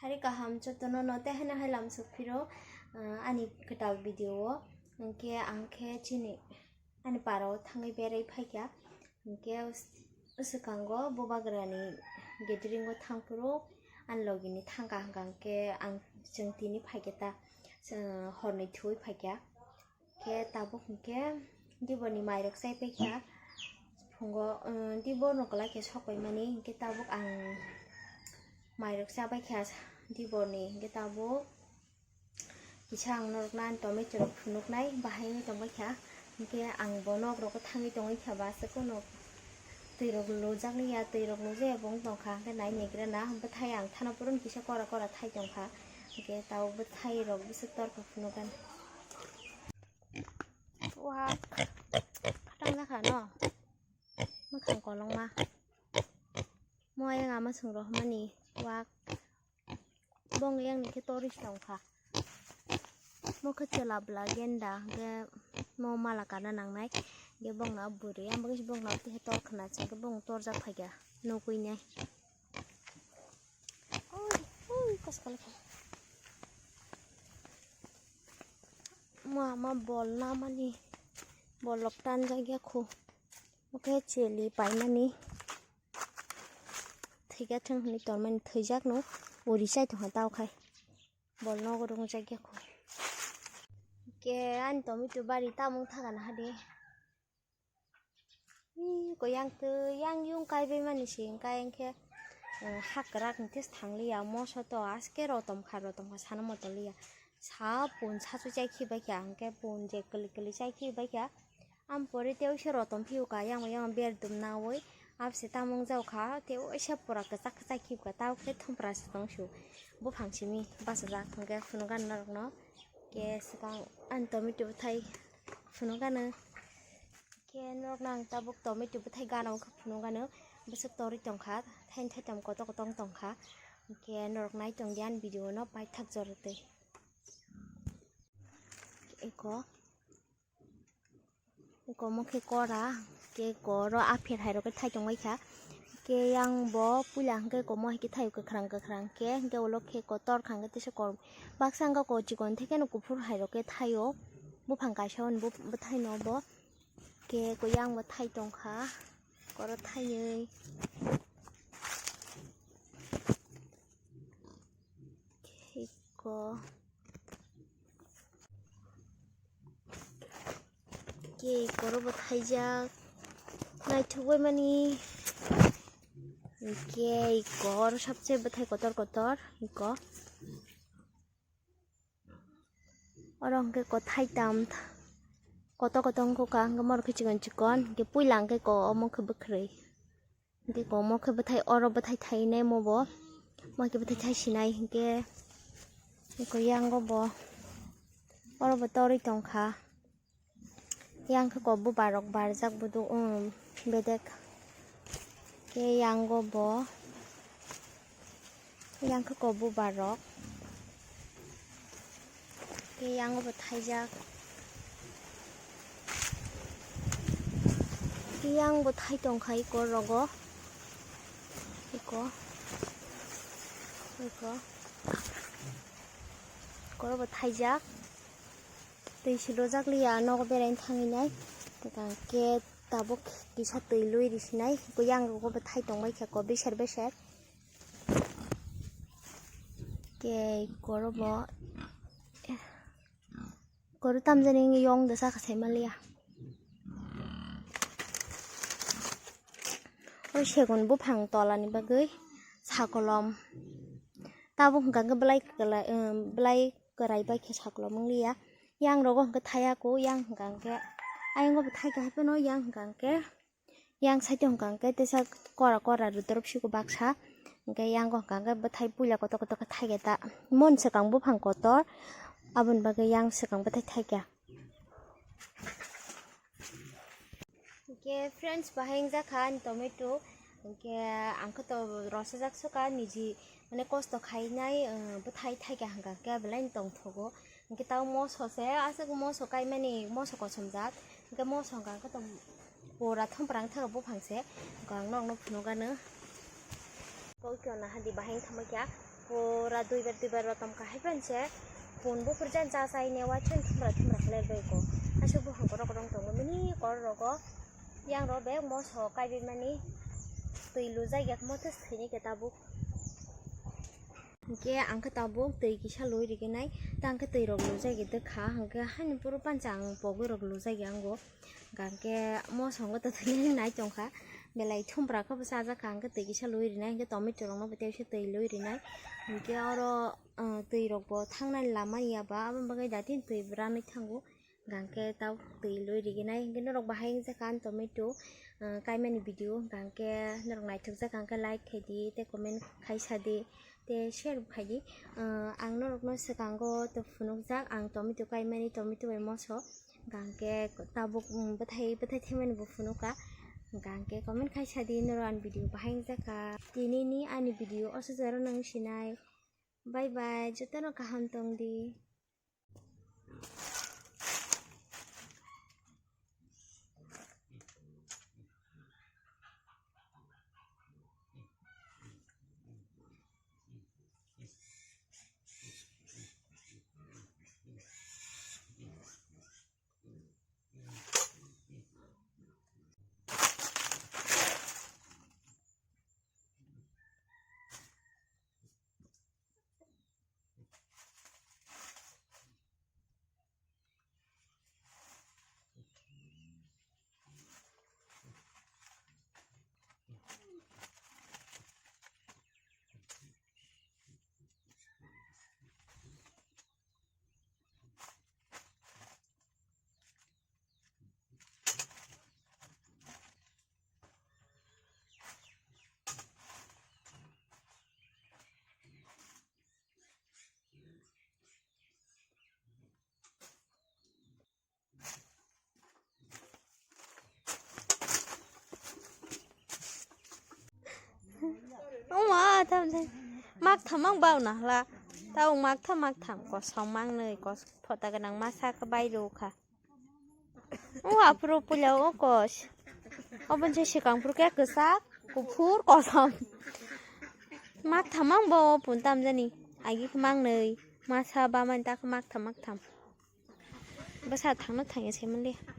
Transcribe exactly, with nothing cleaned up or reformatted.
Ari kaham jotono no tei haino hai lam sukphiro, ah, ani kwtal video o. Hinkhe ang khe chini ani para o thangwi berai phaikha. Hinkhe swkango bubagrani gathering o thangphuru ani logi ni thangkha, hwnkhe ang, chwng tini phaikha ta, chwng horni thuwi phaikha. Khe tabuk hinkhe dibor ni mairok chai paikha. Phungo, um, dibor no kwlai khe sok paimani, hinkhe tabuk ang mairok cha paikha dibor ni, hinkhe tabuk kisa ang norok nani tomato rok phunuknai bahai wngwi tongbaikha. Hinkhe ang bo nok rogo thangwi tongwi kha ba aswk no twi rok lujak liya, twi rok lujaya bo wng tongkha, hinkhe nai naigra na bwthai ang thana phuru kisa kora kora thai tongkha, hinkhe tabuk bwthai rok bwswk torkha phunukgani. Wak. Khatang jakha no. Mwkhang kolokma. Mo ayang ama sung rohmani. Wak. Bong yang ni khe torwi tongkha. Mo khe chwla bwla genda, hwnkhe mo mala kana nangnai. Hwnkhe bongno bwrwi, ang bagwi bongno tei tor khna, hwnkhe bong torjak phaikha. Nukwi nai. Oi, oi, kos kala khe. Ma, ma bol na mani. Bol lok tan jak ya khu. Oke, cheli pai mani. Thwikha thwng hwnwi ton mani, thwijak no. Uri chai tongkha tao khai. Bol nogo rung jak ya khu. Ke ani tomato bari tamung thaga na hade. Ih, ko yang twi, yang yung kai bai mani se, hwnkhe, eh, hakrak hwnkhe thang liya, moso to aske rotom kha, rotom kha, sana moto liya. Sa pun sa chu chai khi bai kha, hwnkhe pun je kwlwi kwlwi chai khi bai kha. Am pore tei oise rotom phiu kha, yang yang ber dum na oi, ap se tamung jau kha, tei oise pura kwchak kwchak khi kha, tao khe thumpra se tong su. Buphang simi bachajak, hwnkhe phunukgani norokno. Ke swkang ani tomato bwthai phunukgano. Khe norokno ang tabuk tomato bwthai gana wngkha phunukgano, bwswk torwi tongkha, thaini thaitam kotor kotor wng tongkha. Khe norok nai tongdi ani video no paithak jorotwi. Eko, eko mo khe kora, khe koro apher hai rok khe thai tongbai kha. Khe yang bo puila hwnkhe komo hai khe thaio kwkhwrang kwkhwrang khe, hwnkhe ulo khe kotor kha hwnkhe teisa kor-, baksa wngkha ko chikon thai kheno kuphur hai rok khe thaio. Buphang kaisa hwn bo bwthai no bo. Khe ko yang bo thai tongkha, koro thaiwi. Khe ko. Khe koro bo thaijak. Naithok bai mani. Khe koro sabse bwthai kotor kotor. Ko. Oro hwnkhe ko thaitam, koto koto wngkha, hwnkhe morok khe chikon chikon, hwnkhe puila hwnkhe ko omo khe bwkhwrwi. Hwnkhe ko omo khe bwthai, oro bwthai thainai omo bo, omo khe bwthai thai sinai, hwnkhe ko yango bo, oro bo torwi tongkha. Yang khe ko bubar rok barjak budu, um, bedek. Khe yango bo, yang khe ko bubar rok. Khe yango bo thaijak. Khe yang bo thai tongkha iko rogo. Iko. Iko. Koro bo thaijak. Twi silojak liya, nogo beraina thangwi nai. Hwnkhe tabuk kisa twi lui risinai. Yang rogo bo thai tongbai kha ko beser beser. Khe koro bo, koro tamjani yong da sakha sai manliya. O segun buphang tolani bagwi sakolom. Tabuk hwnkha khe belai kwlai, um, belai kwrai bai khe sakolom wng liya. Yang rogo hwnkhe thaya kho, yang hwnkha khe ayang bo thai kha hapheno, yang hwnkha khe, yang side o hwnkha khe teisa kora kora rwdorop siko baksa. Hwnkhe yang hwnkha khe bwthai puila kotor kotor khe thai khe ta. Mon swkang buphang kotor, aboni bagwi yang swkang bwthai thai kha. Hwnkhe friends, bahai wngjakha ani tomato. Hwnkhe ang khe to rosajak sukha niji, mane, kosto khainai, eh, bwthai thaikha hwnkha khe belai no tongthogo. Hwnkhe tao moso se, aswk moso kaimani moso kosom jat. Hwnkhe moso hwnkha khe to pura thomprang thago buphang se. Hwnkhe ang norokno phunukgano. Kokyo nahadi bahai wngthamakya. Pura duibar duibar rotom kahai panse phun buphur jan cha chai ne waichun thumra thumra khlai bai ko. Asuk buphang korok korok tongo mini kor rogo. Yang ro bek moso kaibi mani twi lujak ya moto sini ke tabuk. Hingke ang khe tabuk twi kisa lui riginai, tang khe twi rok lujak ya dekha, hingke hani puro pansa ang pogwi rok lujak ya ango. Hingke moso wngkha to twi nai tongkha, belai thumpra khe bwsa jak kha, hingke twi kisa lui rinai, hingke tomato rok no bo tei se twi lui rinai, hingke oro, ah, twi rok bo thangnani lama ya ba, aboni bagwi datin twi bwranwi thango. Hingke tau twi lui riginai, hingke norok bahai wngjakha ani tomato, ah, kaimani video, hingke norok naithokjak hingke like khaidi, tei comment khaisa di, tei share bo khaidi. Ah, ang norokno swkango to phunukjak, ang tomato kaimani, tomato bai moso, hingke tabuk, um, bwthai, bwthai themani bo phunuka, hingke comment khaisa di, norok ani video bahai wngjakha. Tinini ani video o sujaro nang sinai. Bye bye, jotono kaham tong di. Oma, tham tham. Mak tham ang bau na hla. Tau mak tham, mak tham. Kosom mang nei, kos phota ganang masa ka bai ro kha. O aphuru puila o kos. Obon se sikang phuru khe kwchak, kuphur, kosom. Mak tham ang bo pun tam jani. Agi khe mang nei. Masa ba man ta khe mak tham, mak tham. Bwsa thangno thangya se manliya.